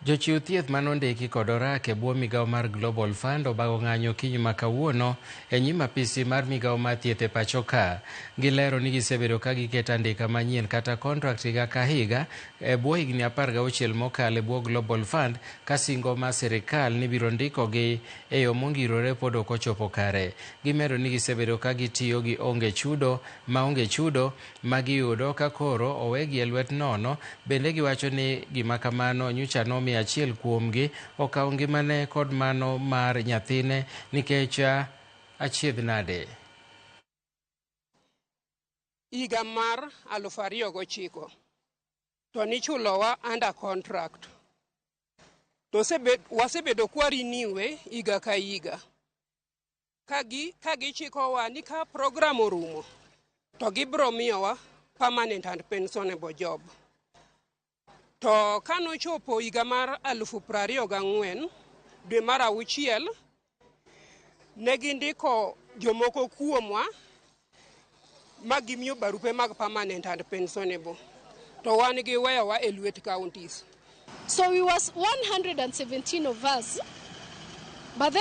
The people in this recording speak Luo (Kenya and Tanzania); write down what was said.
Jochiw thieth manondiki kod orak e bwo migawo mar Global Fund obago ng'anyo okinyi ma kawuono e nyim apisi mar migawo mar thieth e pacho ka. Gilero ni gisebedo ka giketo andika manyien kata contract higa ka higa e bwo higni 16 mokalo e bwo Global Fund ka singo mar sirikal ni biro ndikogi e yo mongirore pod ok ochopo kare. Gimedo ni gisebedo ka gitiyo gi onge chudo maonge chudo ma giyudo ka koro owegi e lwet nono. Bende giwacho ni gima kamano nyocha nomiyo achiel kuomgi okawo ngimane kod mano mar nyathine nikech achiedh nade. Higa mar 2009 to nichulowa under contract to wasebedo kwa renew higa ka higa ka gichikowa ni ka program orumo to gibiro miyowa permanent and pensionable job. To kanochopo higa mar 2024 dwe mar auchiel, ne gindiko jomoko kuomwa ma gimiyo barupe mag permanent and pensionable, to wan giweyowa e lwet counties. So we was 117 of us. But then